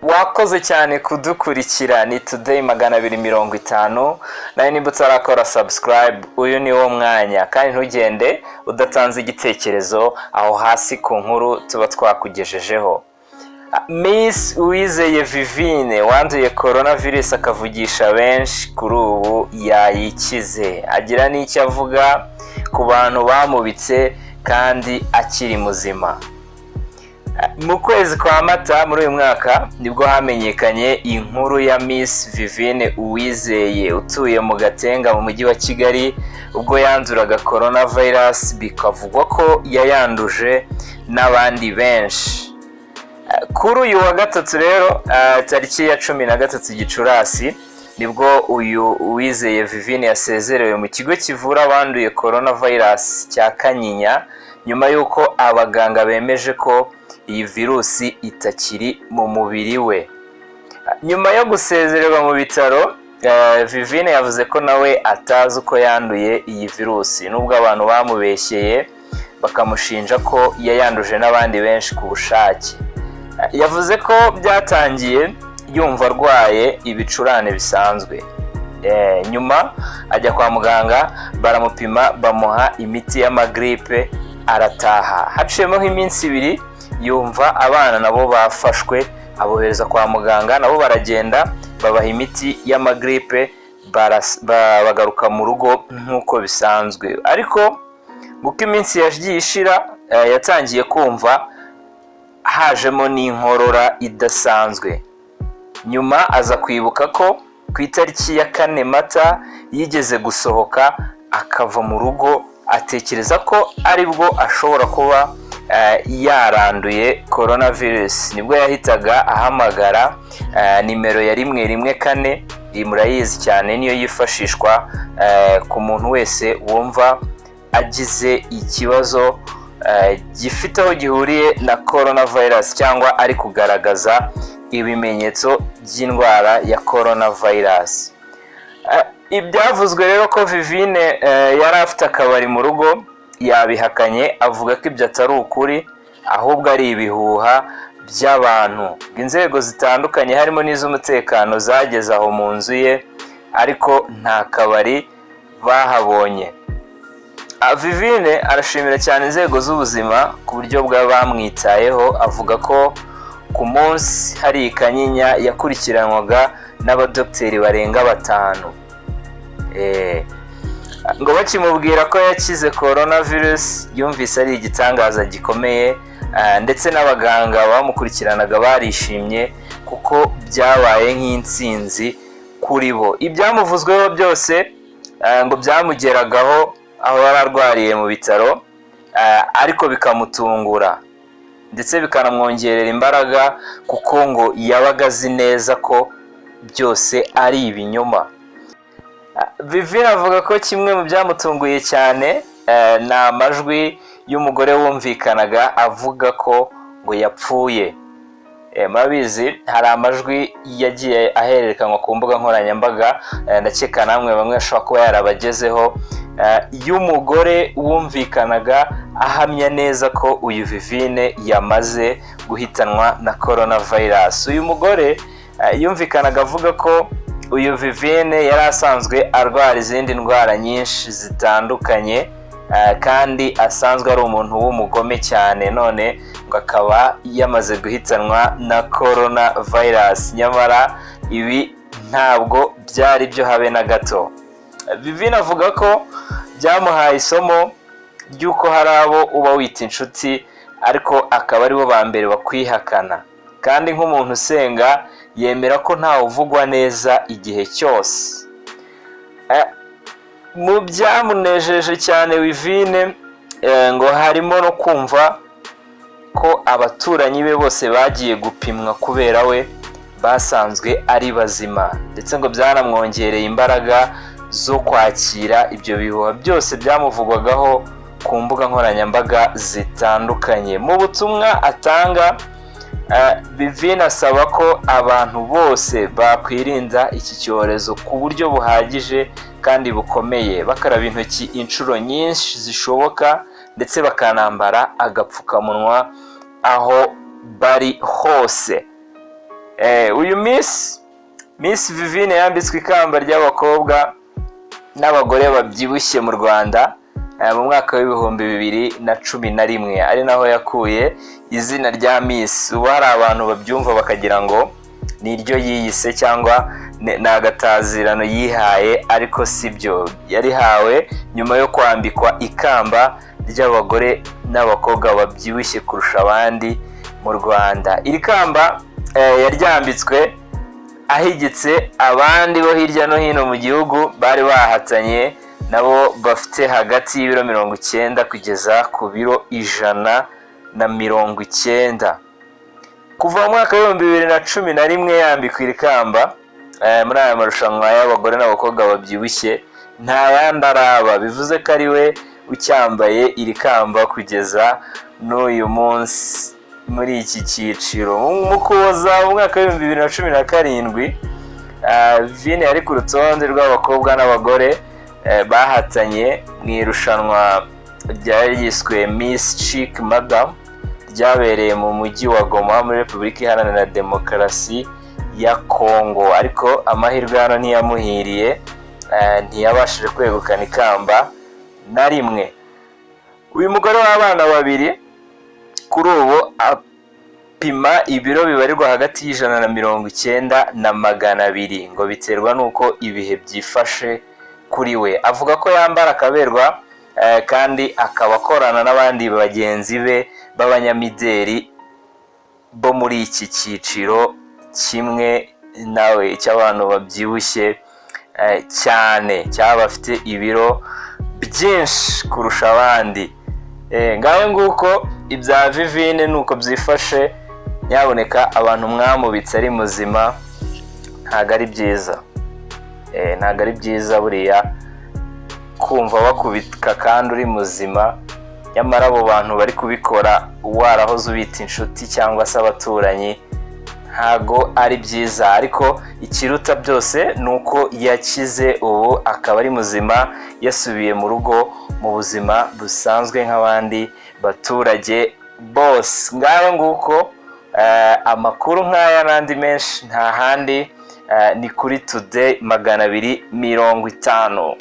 Wakoze cyane kudukurikira. Ni Today 250. Nawe nimba utarakora subscribe, uyu ni wo mwanya, kandi ntugende udatanze igitekerezo aho hasi ku nkuru tuba twakugejejeho. Miss Uwizeye Vivine wanduye coronavirus akavugisha benshi, kuri ubu yayikize, agira n'icyo avuga ku bantu bamubitse kandi akiri muzima. Mu kwezi kwa Mata muri uyu mwaka nibwo hamenyekanye inkuru ya Miss Vivine Uwizeye utuye mu Gatenga mu Mujyi wa Kigali, ubwo yanduraga coronavirus bikavugwa ko yayanduje n'abandi benshi. Kuri uyu wa gatatu rero, tariki ya 13 Gicurasi, nibwo uyu Uwizeye Vivine yasezerewe mu kigo kivura abanduye coronavirus cya Kanyinya, nyuma y'uko abaganga bemeje ko iyi virusi itakiri mu mubiri we. Nyuma yo gusezererwa mu bitaro, Vivine yavuze ko nawe atazi uko yanduye iyi virusi, nubwo abantu bamubeshyeye bakamushinja ko yayanduje n'abandi benshi ku bushake. Yavuze ko byatangiye yumva arwaye ibicurane bisanzwe, nyuma ajya kwa muganga baramupima, bamuha imiti y'amagiripe, arataha. Haciyemo nk'iminsi 2 yumva abana nabo bafashwe, abohereza kwa muganga, nabo baragenda babaha imiti y'amagiripe, bagaruka mu rugo nk'uko bisanzwe. Ariko uko iminsi yagiye ishira, yatangiye kumva hajemo n'inkorora idasanzwe. Nyuma aza kwibuka ko ku itariki ya 4 Mata yigeze gusohoka akava mu rugo, atekereza ko aribwo ashobora kuba yaranduye coronavirus. Nibwo yahitaga ahamagara nimero ya 114. Iyi murayizi cyane, niyo yifashishwa ku muntu wese wumva agize ikibazo gifite aho gihuriye na coronavirus cyangwa ari kugaragaza ibimenyetso by'indwara ya coronavirus. Ibyavuzwe rero ko Vivine yari afite akabari mu rugo yabihakanye, avuga ko ibyo atari ukuri, ahubwo ari ibihuha by'abantu. Inzego zitandukanye harimo n'iz'umutekano zageze aho mu nzu ye, ariko nta kabari bahabonye. Vivine arashimira cyane inzego z'ubuzima ku buryo bwa bamwitayeho. Avuga ko ku munsi hari i Kanyinya yakurikiranwaga n'abadogiteri barenga batanu. Ngo bakimubwira ko yakize coronavirus yumvise ari igitangaza gikomeye, ndetse n'abaganga bamukurikiranaga barishimye kuko byabaye nk'intsinzi kuri bo. Ibyamuvuzweho byose ngo byamugeragaho aho yari arwariye mu bitaro, ariko bikamutungura ndetse bikanamwongerera imbaraga, kuko ngo yabaga azi neza ko byose ari ibinyoma. Vivine avuga ko kimwe mu byamutunguye cyane ni amajwi y'umugore wumvikanaga avuga ko ngo yapfuye. Murabizi hari amajwi yagiye ahererekanywa ku mbuga nkoranyambaga, ndakeka namwe bamwe ashobora kuba yarabagezeho, y'umugore wumvikanaga ahamya neza ko uyu Vivine yamaze guhitanwa na coronavirus. Uyu mugore yumvikanaga avuga ko uyu Vivine yari asanzwe arwara izindi ndwara nyinshi zitandukanye, kandi asanzwe ari umuntu w'umugome cyane, none ngo akaba yamaze guhitanwa na corona virus. Nyamara ibi ntabwo byari byo habe na gato. Vivine avuga ko byamuhaye isomo ry'uko hari abo uba wita inshuti ariko akaba aribo ba mbere bakwihakana, kandi nk'umuntu usenga yemera ko ntawe uvugwa neza igihe cyose. Mu byamunejeje cyane Vivine, ngo harimo no kumva ko abaturanyi be bose bagiye gupimwa kubera we basanzwe ari bazima, ndetse ngo byanamwongereye imbaraga zo kwakira ibyo bihuha byose byamuvugwagaho ku mbuga nkoranyambaga zitandukanye. Mu butumwa atanga, Vivine asaba ko abantu bose bakwirinda iki cyorezo ku buryo buhagije kandi bukomeye, bakaraba intoki inshuro nyinshi zishoboka, ndetse bakanambara agapfukamunwa aho bari hose. Uyu Miss Vivine yambitswe ikamba ry'abakobwa n'abagore babyibushye mu Rwanda mu mwaka wa 2011, ari naho yakuye izina rya Miss. Ubu hari abantu babyumva bakagira ngo ni iryo yiyise cyangwa ni agatazirano yihaye, ariko si byo. Yarihawe nyuma yo kwambikwa ikamba ry'abagore n'abakobwa babyibushye kurusha abandi mu Rwanda. Iri kamba yaryambitswe ahigitse abandi bo hirya no hino mu gihugu bari bahatanye nabo, bafite hagati y'ibiro 90 kugeza ku biro 190. Kuva mu mwaka wa 2011 yambikwa iri kamba muri aya marushanwa y'abagore n'abakobwa babyibushye, nta yandi araba. Bivuze ko ari we ucyambaye iri kamba kugeza n'uyu munsi muri iki cyiciro. Mu Kuboza mu mwaka wa 2017, Vivine yari ku rutonde rw'abakobwa n'abagore bahatanye mu irushanwa ryari ryiswe Miss Chic Madam, ryabereye mu mujyi wa Goma muri Repubulika Iharanira Demokarasi ya Kongo, ariko amahirwe hano ntiyamuhiriye, ntiyabashije kwegukana ikamba na rimwe. Uyu mugore w'abana babiri kuri ubu apima ibiro bibarirwa hagati y'190 na 200, ngo biterwa n'uko ibihe byifashe kuri we. Avuga ko yambara akaberwa, kandi akaba akorana n'abandi bagenzi be b'abanyamideli bo muri iki cyiciro kimwe nawe cy'abantu babyibushye cyane cyangwa bafite ibiro byinshi kurusha abandi. Ngaho nguko ibya Vivine ni uko byifashe. Nyaboneka abantu mwamubitse ari muzima, ntabwo ari byiza. Ntabwo ari byiza buriya kumva bakubika kandi uri muzima. Nyamara abo bantu bari kubikora warahoze ubita inshuti cyangwa se abaturanyi, ntago ari byiza. Ariko ikiruta byose ni uko yakize, ubu akaba ari muzima, yasubiye mu rugo mu buzima busanzwe nk'abandi baturage bose. Ngaho nguko amakuru nk'aya n'andi menshi nta handi, ni kuri Today 250.